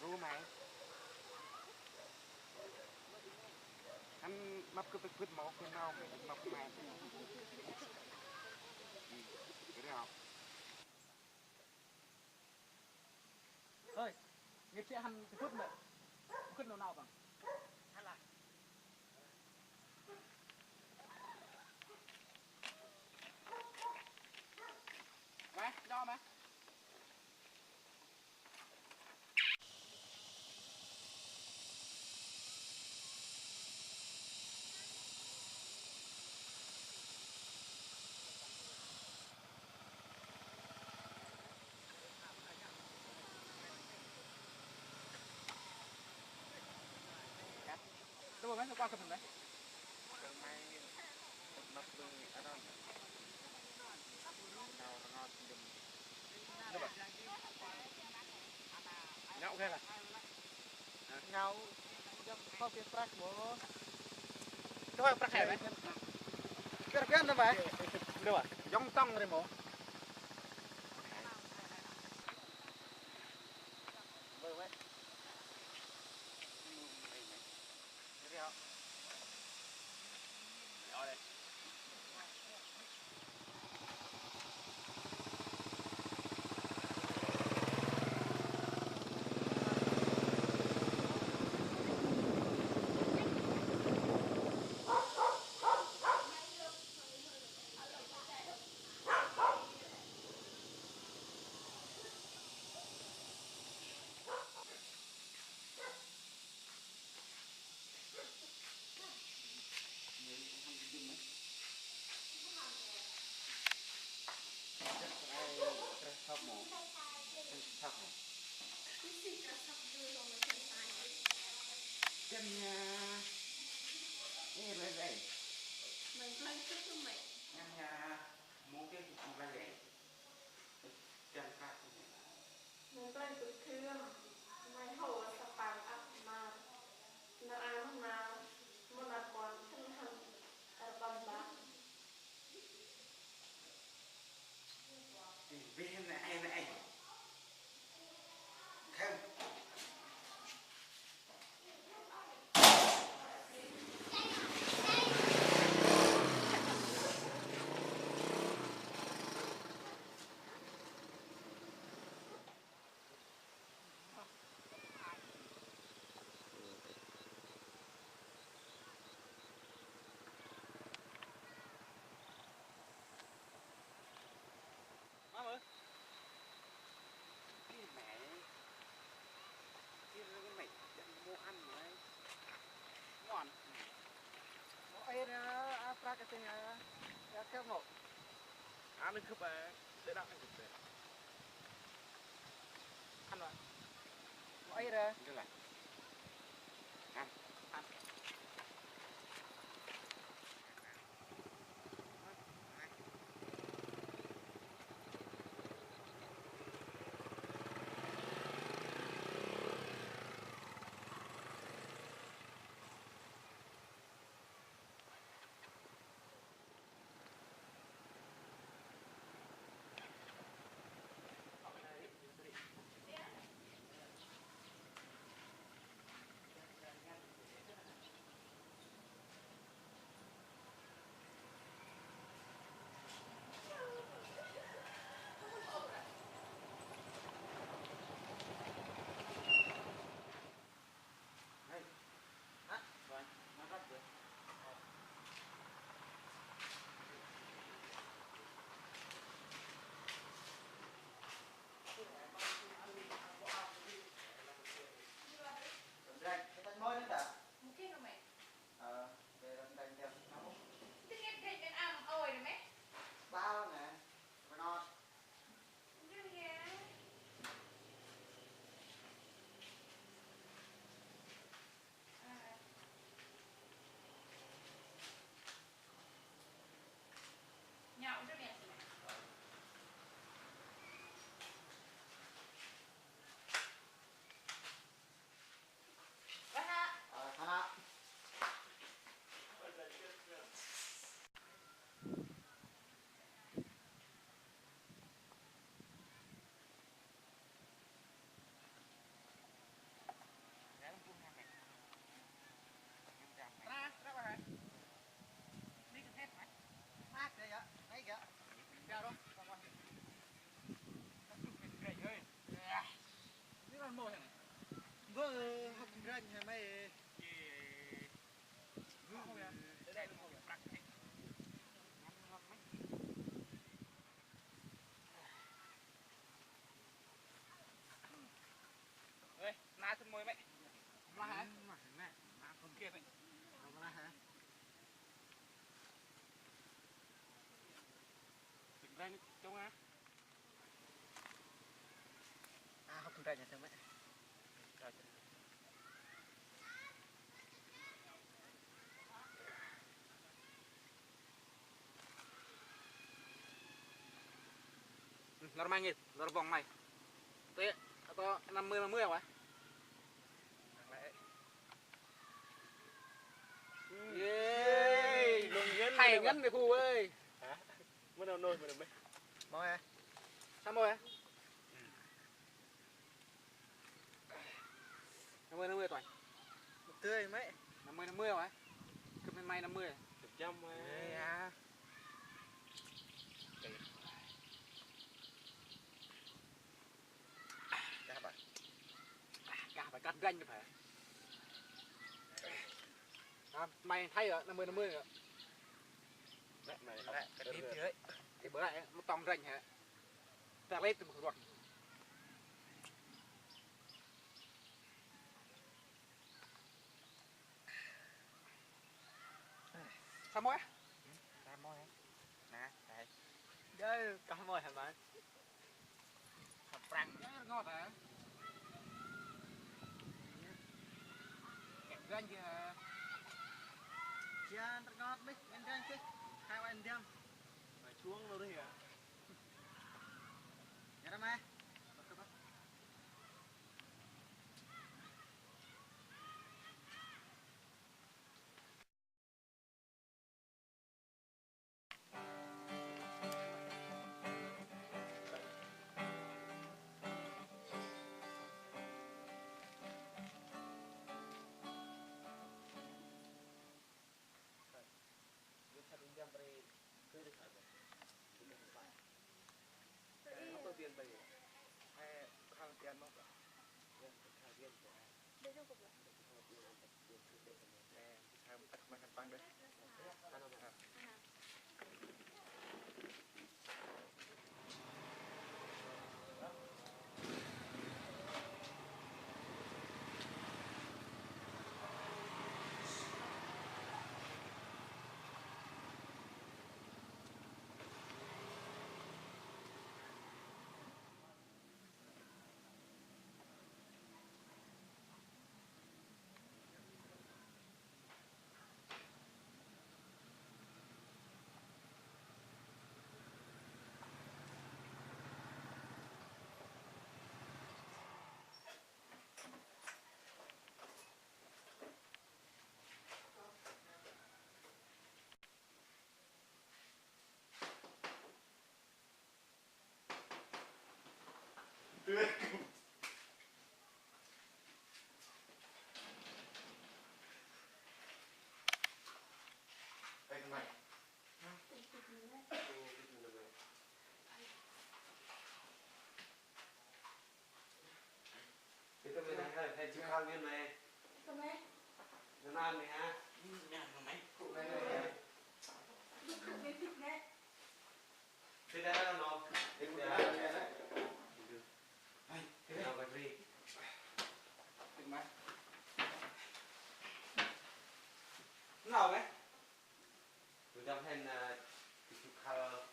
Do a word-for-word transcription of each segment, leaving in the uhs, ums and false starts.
Ru mày. Ăn mập kơ tơ bứt máu kơ nau mày, mập mày. Ơi, ngơi siê hăn tơ bứt mẹ. Bứt nau nau băng. Mày, đo mày. Đâu mà mấy qua kênh này. Đâu mà. Ngau khe lah. Ngau. Kau kê prăk mô. Kau prăk hê. Kê prăk hê. Đâu mà. Dŏng tŏng ri mô. Chân nha. Ê, lê, lê. Chân nha. Mô kê kê kê lê lê. Chân khát nha. Mong play bơh khương, may hô sa păng ăp nar. Nar ang nar, mô nar kon khân hăn, nar kon băng. Bih na ai na ai. Khân. Mama. Kir mẹ. Kir mẹ. Mô ăn mẹ. Mô ăn. Mô ai ra, a, prăk a tê nha. Ya kep mô. Ăn khớp a. Tê đăk ăn khớp a. Ăn mẹ. Mô ai ra. Ăn. Ăn. Trông a. À, hộp thùng rác nhà thơm ấy. Lor may ngit, lor bông may. Tê, atau năm mươi, năm mươi apa? Yeay, lông ngắn. Hay ngắn đi khu ơi. Hả? Mới đâu nôi, mới đâu mấy. Mau ya? Sao mau ya? Năm mươi, năm mươi tuần. Tươi mấy. Năm mươi, năm mươi hả? Cứ may may năm mươi. Chục trăm mà. Ê, à. Cà bạc. Cà bạc cắt ranh phải. À, mày thay hả? Năm mươi, năm mươi hả? Mày, mày, mày, cái tiếp dưới. Thì bữa nay nó tông ranh hả? Ta lấy từ một ruột. Sa môi á? Sa môi á. Nè, đây. Đây, có môi hả bạn? Hộp prăng. Ngon hả? Kẹt ranh kìa. Jan, ngon mít, ngon ranh kìa. Hai bạn đêm. Mà chuông đâu đi hả? Nhớ ra mai. Ito may nang, hay, hay, chịu khăn miên may. Ito may. Nang nang may ha. Nang nang may. Khụ may may. Khụ may thịt may. Thịt nang nang nô. Thịt nang nang nô. Hay, thịt nang nang may. Thịt may. Nau may. Tui dăm hên, a, tui tui khăl,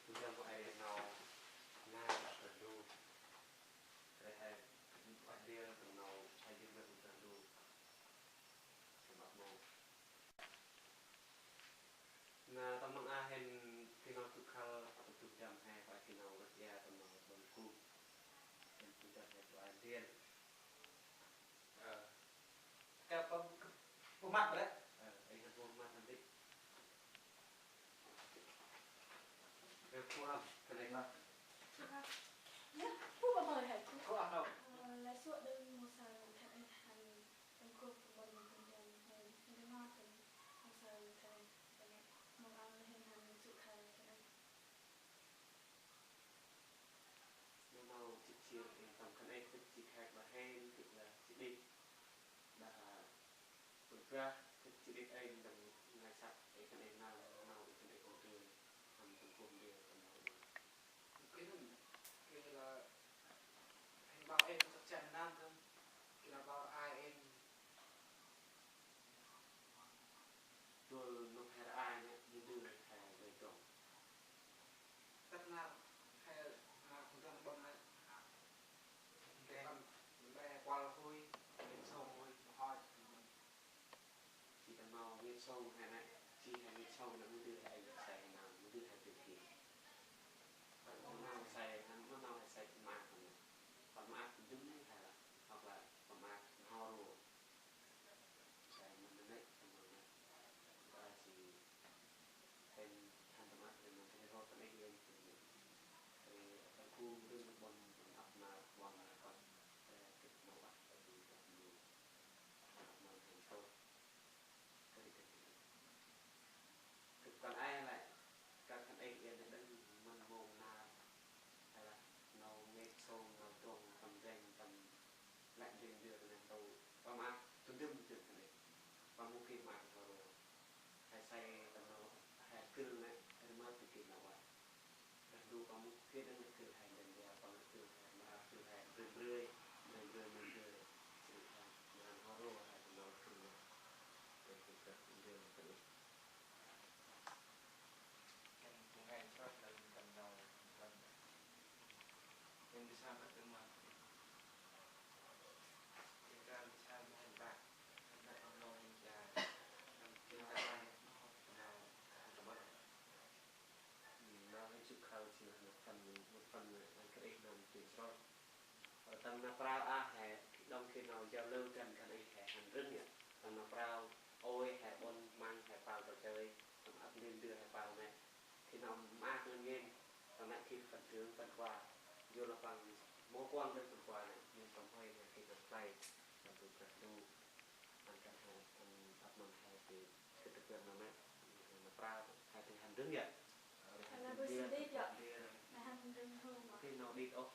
tui dăm hên nau, na, tui du. Tui hên, tui hên nau, hên nau, tui du. Tui măt mâu. Na, tâm măng a hên, tui nau tui khăl, tui dăm hên, tui nau rơ̆t ia, tâm nau bơ̆n ku. Hên tui dăm hên tui hên. Ờ. Ka pa, pa măt ră. Ờ, ê, hăn pa măt hăn dih. Ê, phu hăm, kơnê̆ măt. Yơh, phu pa măt hăn. Phu hăm nau. Ờ, lĕ suă đơ̆ng mâu sa hăn, hăn, hăn, hăn kơnh pơmĭn hăn, hăn, hăn măt hăn, mâu sa hăn, hăn, mâu ăn hăn, hăn, sŭ khan hăn. Nau nau chih chier ê tâm khân ê khât chi khak đah hên khât đah chi đĭt. Đah pơk brah khât chi đĭt ê tâm ngai săk ê khân ê nau nau ê khân ê kông tui. Hăm tâm kông tui tâm nau ê. Kơ nŭn, kơ lah hên ƀao ê khât jan năn tâm. Kơ lah ƀao ai ê. Dôl nôk hê ră ai nê, ñu dư hê vay dŏng. Sông he nê, si he nê sông nê mâu dơi he, he say he nau, mâu dơi he dơi ki. Nau he say, nau, nau he say pơmah he nê. Pơmah dŭm he lah, hoặc là pơmah n'ho ro. Say mân nê, mân nê. Ba si, hên, hên pơmah, hên mân nê, ro pơmah hên. Nê, nê, khu mâu dơi nê ƀon, ƀon ăp nê, ƀon nê, ƀon, nê, kĭt nau ăp, nê, ƀon nê, ăp nê, hên sông. Kơt kăn ay lĕ, kăt khân ay yên đăng mân mông nar, hay là nau ngêt sông, nau dŏng, tâm reng, tâm lĕ reng dơ nê tâu, pơmah, tŭ dŭm dŭm khân ay. Pơmah mâu geh mah tâu ro. Hay say tâm nau, hay gĭl nê, hay mơ tŭ geh nau wa. Rah ndu păng mŭt geh đăng gĭl he ndrel ndrel, păng gĭl he mra, gĭl he mrơi mrơi, mrơi mrơi, mrơi mrơi. Gĭl he mra n'ho ro he tâm nau gĭl he. Gĭl he gĭl he mrơi mrơi. Kan phung he chroh lăng tâm nau tâm. Kan di sa mă tâm mă. Kan di sa mă tâm mă. Tâm mă tâm nau he cha. Tâm di sa mă tâm nau tâm mă. Nau he sŭk khâu si nă, một phần, một phần nă, ăn khân ay nơm tui srol. Tâm nau prao a he, đŏng khi nau giao lưu dăn khân ay he hăn rưng yơh. Tâm nau prao, ôi he ƀon măng he pal trò chơi, tâm ăp ndrel ndơ he pal nê. Khi nau maak ngăn ngên, tâm nê khi phần thưởng, phần quà. Yôk lah păng mâu kuŏng dâng phần quà nê, nhưng tâm hơi he khi nau play, tâm tui prăk du. Ăn khân he, ăn ăp măng he tui Kơ tơ kuĕng nau mĕ, nau prao, he tui hăn rưng yơh. He hăn rưng đĭt yơh. He hăn rưng hô mă. Khi nau đĭt ôh,